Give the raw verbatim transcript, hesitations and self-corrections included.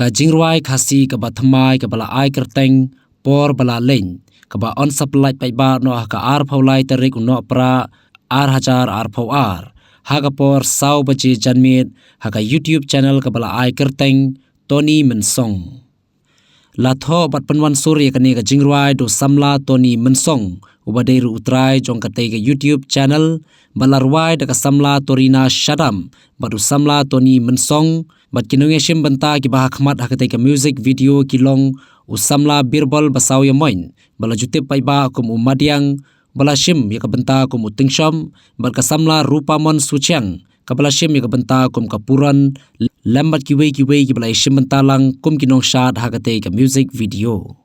Ka jingrwai Khasi kaba thymmai kaba la ai kyrteng Por Ba La Leit, kaba yn sa pyllait paidbah noh ha ka arphew lai tarik u Nohprah ar hajar arphew ar, ha ka por saw baje janmiet, ha ka YouTube channel kaba la ai kyrteng Tony Mynsong. La thoh bad pynwan sur ïa kane ka jingrwai da u samla Tony Mynsong, uba dei ruh u trai jong katei ka YouTube channel, bad la rwai da ka samla Torina Shadap bad u samla Tony Mynsong, bad ki nongïashim bynta kiba ha khmat ha katei ka music video ki long u samla Birbal Basawïamoit, ba la ju tip paidbah kum u Madiang, ba la shim ïa ka bynta kum u Tyngshop, bad ka samla Rupamon Suchiang, kaba la shim ïa ka bynta kum ka Puron, lem bad kiwei kiwei kiba la ïashim bynta lang kum ki nongshad ha katei ka music video.